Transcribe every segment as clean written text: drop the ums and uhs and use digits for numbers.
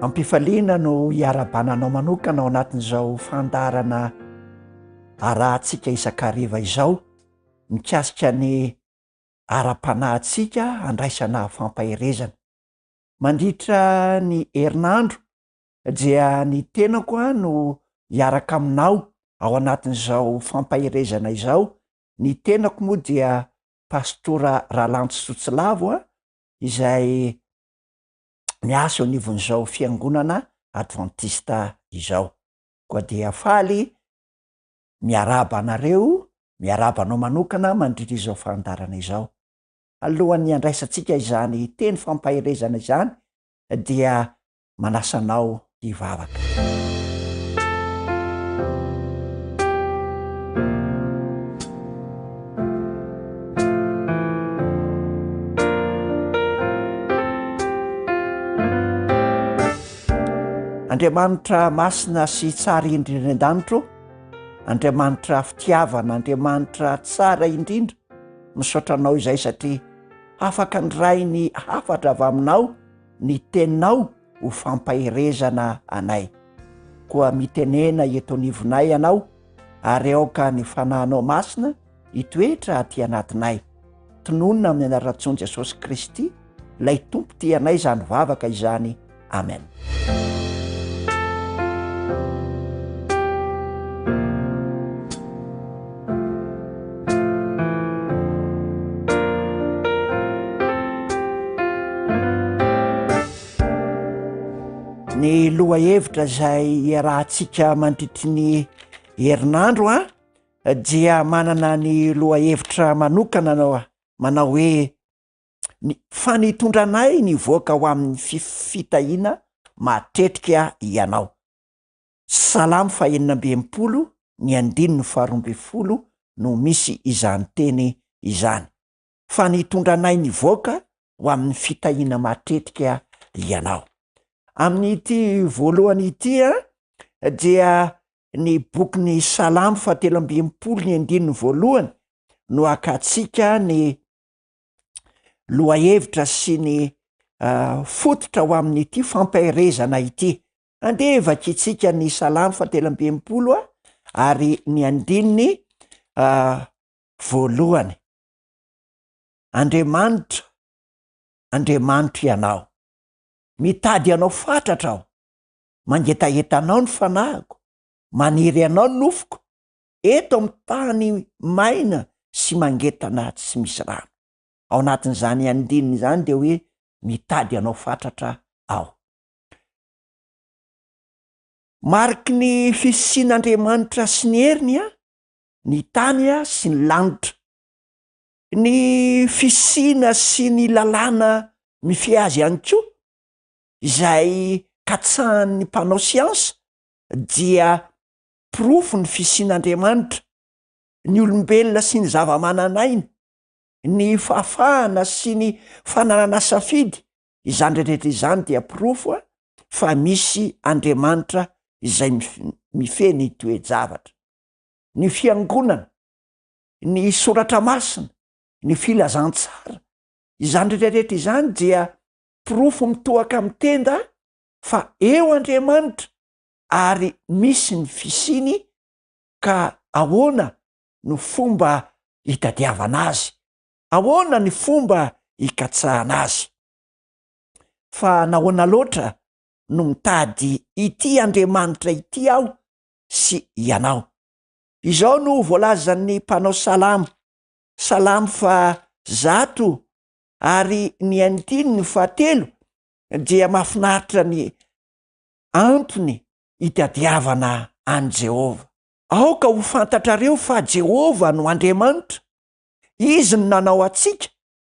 Ampifaliana no hiarahabana anao manokana ao anatin'izao fandaharana arahantsika isan-kariva izao mikasika ny ara-panahintsika handraisana fampaherezana. Mandritra ny herinandro dia ny tenako no hiaraka aminao ao anatin'izao fampaherezana izao, ny tenako moa dia Pastora Ralanto Sotsilavo izay miasa eo anivon'izao fiangonana advantista izao. Koa dia faly miarahaba anareo, miarahaba anao manokana mandritra izao fandaharana izao. Alohan'ny handraisantsika izany teny fampaherezana izany dia manasa anao hivavaka. Andriamanitra masina sy tsara indrindra any an-danitra ô, Andriamanitra fitiavana, Andriamanitra tsara indrindra, misaotra anao izay satria afaka ndray ny hafatra avy aminao ny teninao ho fampaherezana anay. Koa mitenena eto anivonay ianao ary aoka ny fanahinao masina hitoetra aty anatinay. Tononina amin'ny anaran-tsoan'i Jesosy Kristy, ilay Tompo tia anay izany vavaka izany. Amen. Ny lohahevitra izay iarahantsika mandritry ny herinandro a dia manana ny lohahevitra manokana anao manao hoe ny fa nitondra anay nivoaka ho amin'ny fitahiana matetika ianao. Salamo fahenina amby enimpolo ny andininy faharoa ambin'ny folo no misy izany teny izany. Fa nitondra anay nivoaka ho amin'ny fitahiana matetika ianao. Amin'ity voalohany ity dia ny bokin'ny Salamo fahatelo amby enimpolo ny andininy voalohany no hakantsika ny lohahevitra sy ny fototra ho amin'ity fampaherezana ity. Andeha vakintsika ny Salamo fahatelo amby enimpolo ary ny andininy voalohany. Andriamanitra, Andriamanitro Ianao. Mitady Anao fatratra aho. Mangetaheta Anao ny fanahiko, maniry Anao ny nofoko, eto amin'ny tany maina sy mangetana tsy misy rano. Ao anatin'izany andininy izany dia hoe mitady Anao fatratra aho. Mariky ny fisian'Andriamanitra sy ny heriny ny tany sy ny lanitra. Ny fisiana sy ny lalàna mifehy azy ihany koa izay katsahan'ny mpanao siansa dia porofo ny fisian'Andriamanitra, ny olombelona sy ny zava-manan'aina, ny fahafahana sy ny fananana safidy, izany rehetra izany dia porofo fa misy Andriamanitra izay mifehy ny toe-javatra. Ny fiangonana, ny soratra masina, ny filazantsara, izany rehetra rehetra izany dia porofo mitohaka amin'ny tenda fa eo Andriamanitra ary misy ny fisiany ka ahoana no fomba hitadiavana azy, ahoana ny fomba hikatsahana azy? Fa nahoana loatra no mitady ity Andriamanitra ity aho sy ianao? Izao no voalazan'ny mpanao salamo, Salamo faha-100 ary ny andininy fahatelo dia mahafinaritra ny antony hitadiavana an'i Jehovah. Aoka ho fantatrareo fa Jehovah no Andriamanitra. Izy no nanao antsika,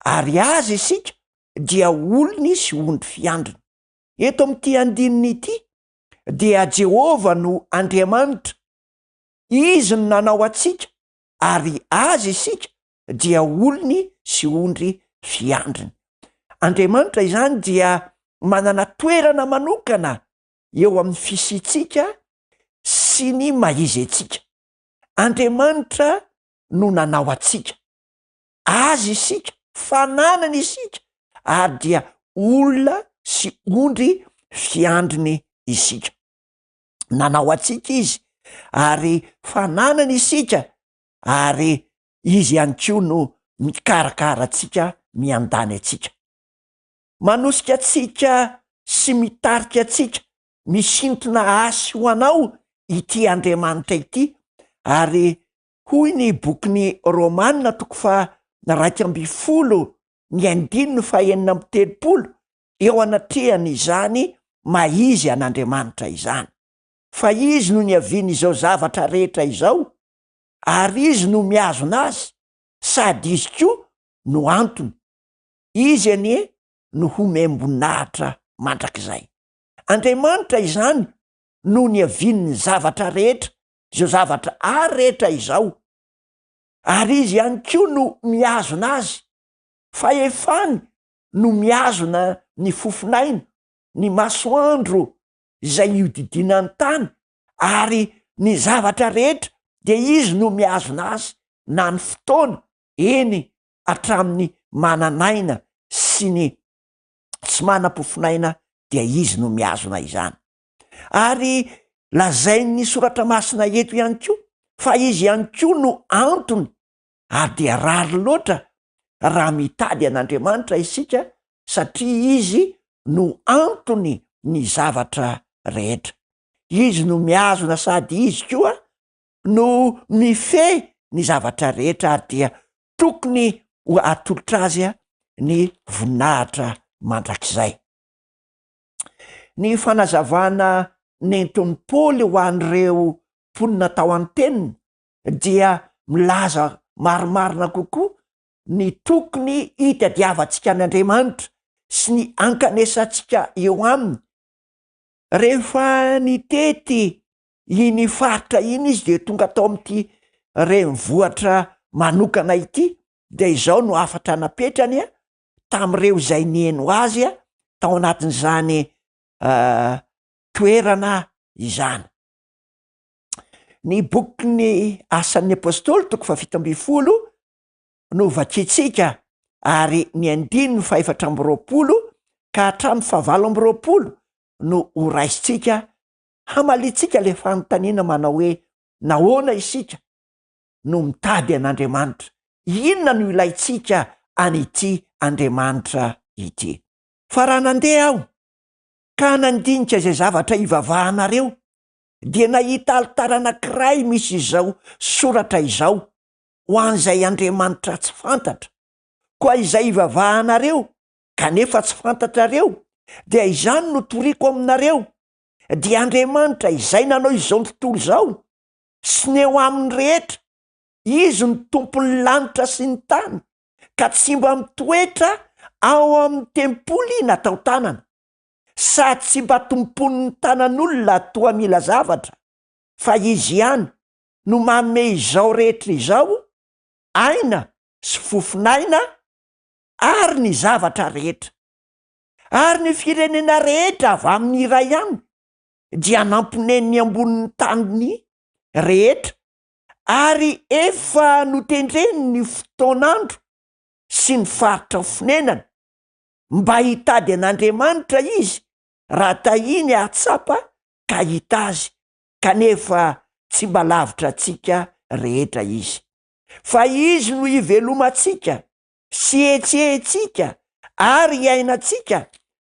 ary Azy isika, dia olony sy ondry fiandriny. Eto amin'ity andininy ity, dia Jehovah no Andriamanitra. Izy no nanao antsika, ary Azy isika, dia olony sy ondry fiandriny. Andriamanitra izany dia manana toerana manokana eo amin'ny fisiantsika sy ny maha-izy antsika. Andriamanitra no nanao antsika. Azy isika, fananany isika, ary dia olona sy ondry fiandriny isika. Nanao antsika Izy ary fananany isika ary Izy ihany koa no mikarakara antsika, miandany antsika. Manosika antsika sy mitarika antsika, misintona ahy sy ho anao ity Andriamanitra ity ary hoy ny bokin'ny Romana toko faha 11 ny andininy faha 36 eo anatrehan'izany maha izy an'Andriamanitra izany. Fa Izy no niavian'izao zavatra rehetra izao, ary Izy no mihazona azy, sady Izy koa no antony. Izy anie no homem-boninahitra mandrakizay. Andriamanitra izany no niavian'ny zavatra rehetra, izao zavatra ary rehetra izao, ary Izy ihany koa no mihazona azy. Fahefany no mihazona ny fofon'aina, ny masoandro izay ihodidinan'ny tany ary ny zavatra rehetra dia Izy no mihazona azy na ny fotoana, eny hatramin'ny manan'aina sy ny tsy manam-pofon'aina dia Izy no mihazona izany. Ary lazain'ny Soratra Masina eto ihany koa fa Izy ihany koa no antony ary dia rariny loatra raha mitady an'Andriamanitra isika satria Izy no antony ny zavatra rehetra. Izy no mihazona sady Izy koa no mifehy ny zavatra rehetra ary dia tokony ho atolotra Azy ny voninahitra mandrakizay. Ny fanazavana nentin'i Paoly ho an'ireo mponina tao Antenina dia milaza marimarina kokoa ny tokony hitadiavantsika an' Andriamanitra sy ny hankanesantsika eo Aminy. Rehefa nitety iny faritra iny izy dia tonga tao amin'ity renivohitra manokana ity, dia izao no hafatra napetrany tamin'ireo izay niheno azy tao anatin'izany toerana izany. Ny bokin'ny Asan'ny Apostoly toko faha-17 no vakintsika ary ny andininy faha-24 ka hatramin'ny faha-28 no ho raisintsika hamaliantsika ilay fanontaniana manao hoe nahoana isika no mitady an'Andriamanitra? Inona no ilaintsika an'ity Andriamanitra ity? Fa raha nandeha aho ka nandinika izay zavatra ivavahanareo, dia nahita alitara anankiray misy izao soratra izao, Ho an'izay Andriamanitra tsy fantatra. Koa izay ivavahanareo, kanefa tsy fantatrareo, dia izany no toriko aminareo, dia Andriamanitra izay nanao izao tontolo izao, sy ny eo aminy rehetra, Izy no Tompon'ny lanitra sy ny tany, ka tsy mba mitoetra ao amin'ny tempoly natao tanana. sady tsy mba tomponin'ny tanan'olona toa mila zavatra, fa Izy ihany no manome izao rehetra izao aina sy fofon'aina ary ny zavatra rehetra. Ary ny firenena rehetra avy amin'ny iray ihany dia namponeniny ambonin'ny tany rehetra, ary efa notendreny ny fotoan'andro sy ny faritra fonenana, mba hitady an'Andriamanitra izy raha tahiny hahatsapa ka hahita Azy, kanefa tsy mba lavitra antsika rehetra Izy. Fa Izy no ivelomantsika sy hetsehintsika ary iainantsika,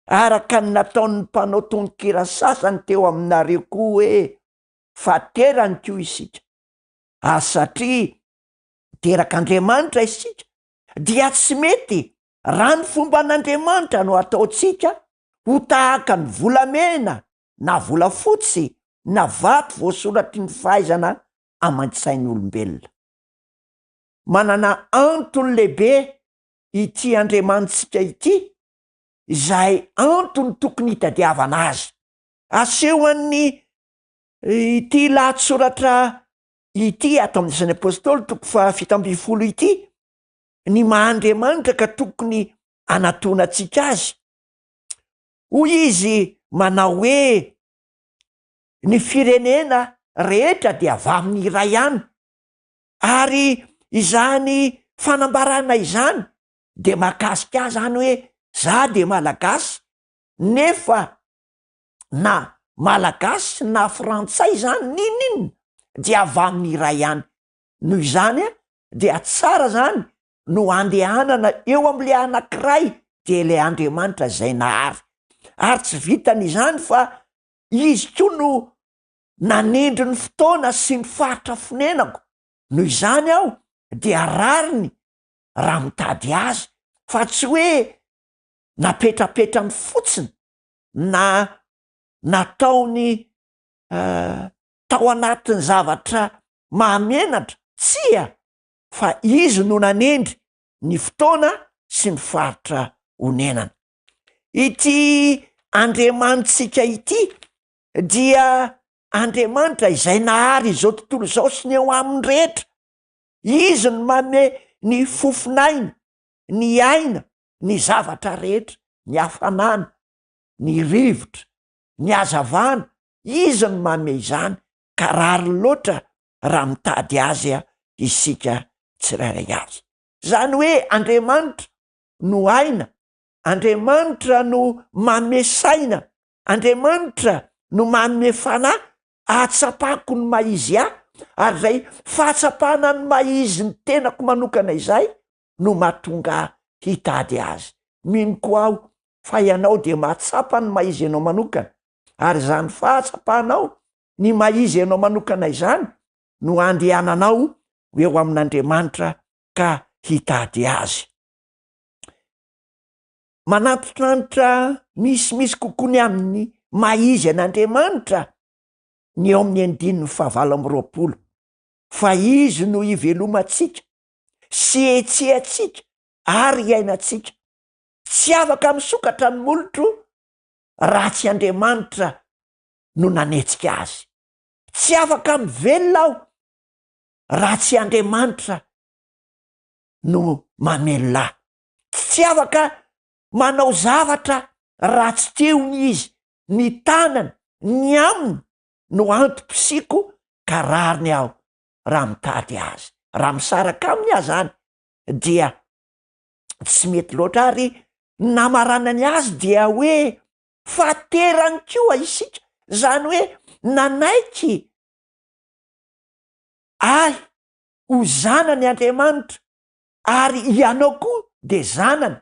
araka ny nataon'ny mpanao tononkira sasany teo aminareo koa hoe, Fa terany koa isika. Ary satria terak'Andriamanitra isika, dia tsy mety Raha ny fomban'Andriamanitra no ataontsika ho tahaka ny volamena na volafotsy na vato voasoratry ny fahaizana aman-tsain'olombelona. Manana antony lehibe ity Andriamanitsika ity izay antony tokony hitadiavana azy. Asehon'ny ity lahatsoratra ity ato amin'ny Asan'ny Apostoly toko faha-17 ity ny maha Andriamanitra ka tokony anatonantsika azy. Hoy izy manao hoe ny firenena rehetra dia avy amin'ny iray ihany, ary izany fanambarana izany dia mahakasika ahy zany hoe za dia Malagasy nefa. na malagasy na frantsay zany n'inon'inona dia avy amin'ny iray ihany. Noho izany dia tsara zany no andehanana eo am'le anankiray dia ilay Andriamanitra izay nahary. Ary tsy vitan' izany fa Izy koa no nanendry ny fotoana sy ny faritra fonenako, noho izany aho dia rariny raha mitady Azy fa tsy hoe napetrapetrany fotsiny na nataony tao anatin'ny zavatra mahamenatra, tsia, fa Izy no nanendry ny fotoana sy ny faritra onenana. Ity Andriamanitsika ity dia Andriamanitra izay nahary izao tontolo izao sy ny eo aminy rehetra. Izy no manome ny fofon'aina, ny aina, ny zavatra rehetra, ny hafanana, ny rivotra, ny hazavana, Izy no manome izany ka rariny loatra raha mitady Azy isika tsirairay avy. Izany hoe Andriamanitra no aina, Andriamanitra no manome saina, Andriamanitra no manome fanahy ahatsapako ny maha izy ahy, ary izay fahatsapana ny maha izy ny tenako manokana izay no mahatonga ahy hitady Azy. Mino koa aho fa ianao dia mahatsapa ny maha izy anao manokana, ary izany fahatsapanao ny maha izy anao manokana izany no andehananao ho eo amin'Andriamanitra ka hitady Azy. Manantitrantitra misimisy kokoa ny amin'ny maha izy an'Andriamanitra ny eo amin'ny andininy fahavalo amby 20, fa Izy no ivelomantsika sy ihetsehantsika ary iainantsika. Tsy afaka misokatra ny molotro raha tsy Andriamanitra no nanetsika azy. Tsy afaka mivelona aho raha tsy Andriamanitra no mamelona ahy. Tsy afaka manao zavatra raha tsy teo Izy, ny tanany, ny aminy no antom-pisiako ka rariny aho raha mitady Azy. Raha misaraka Aminy aho zany dia tsy mety loatra ary ny namaranany azy dia hoe faterany koa isika, zany hoe nanaiky ahy ho zanany Andriamanitra ary ianao koa dia zanany,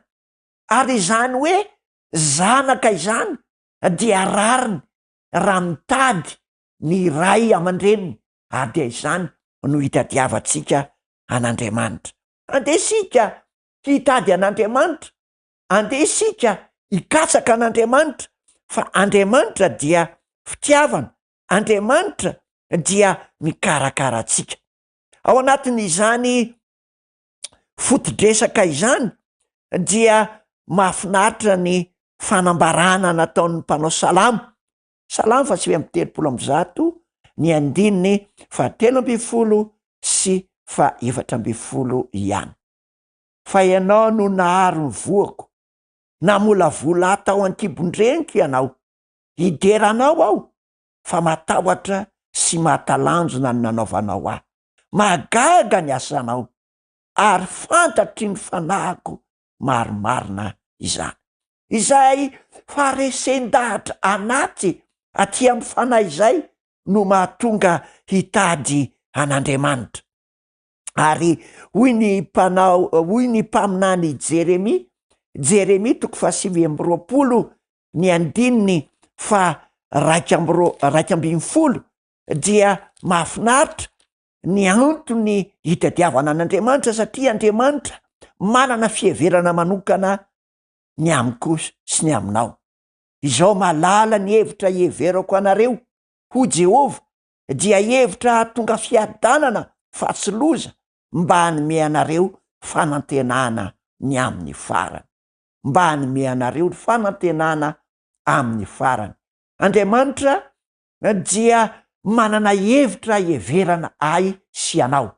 ary izany hoe zanaka izany dia rariny raha mitady ny ray aman-dreniny ary dia izany no hitadiavantsika an'Andriamanitra. Andeha isika hitady an'Andriamanitra, andeha isika hikatsaka an'Andriamanitra fa Andriamanitra dia fitiavana, Andriamanitra dia mikarakara antsika. Ao anatin'izany foto-dresaka izany dia mahafinaritra ny fanambarana nataon'ny mpanao salamo, Salamo faha-139, ny andininy faha-13 sy faha-14 ihany. Fa ianao no nahary ny voako, namolavola ahy tao an-kibon-dreniko ianao. Hidera anao aho, fa matahotra sy mahatalanjona ny nanaovanao ahy. Mahagaga ny asanao, ary fantatry ny fanahiko marimarina izany. Izay faharesen-dahatra anaty aty amin'ny fanahy izay no mahatonga hitady an'Andriamanitra. Ary hoy ny mpanao, hoy ny mpaminany Jeremia, Jeremia toko faha-29 ny andininy faha-iraika amby roa, 11 dia mahafinaritra ny antony hitadiavana an'Andriamanitra satria Andriamanitra manana fiheverana manokana ny amiko sy ny aminao. Izao mahalala ny hevitra iheverako anareo, hoy Jehovah, dia hevitra hahatonga fiadanana fa tsy loza, mba hanome anareo fanantenana ny amin'ny farany. Mba hanome anareo ny fanantenana amin'ny farany. Andriamanitra dia manana hevitra hiheverana ahy sy ianao.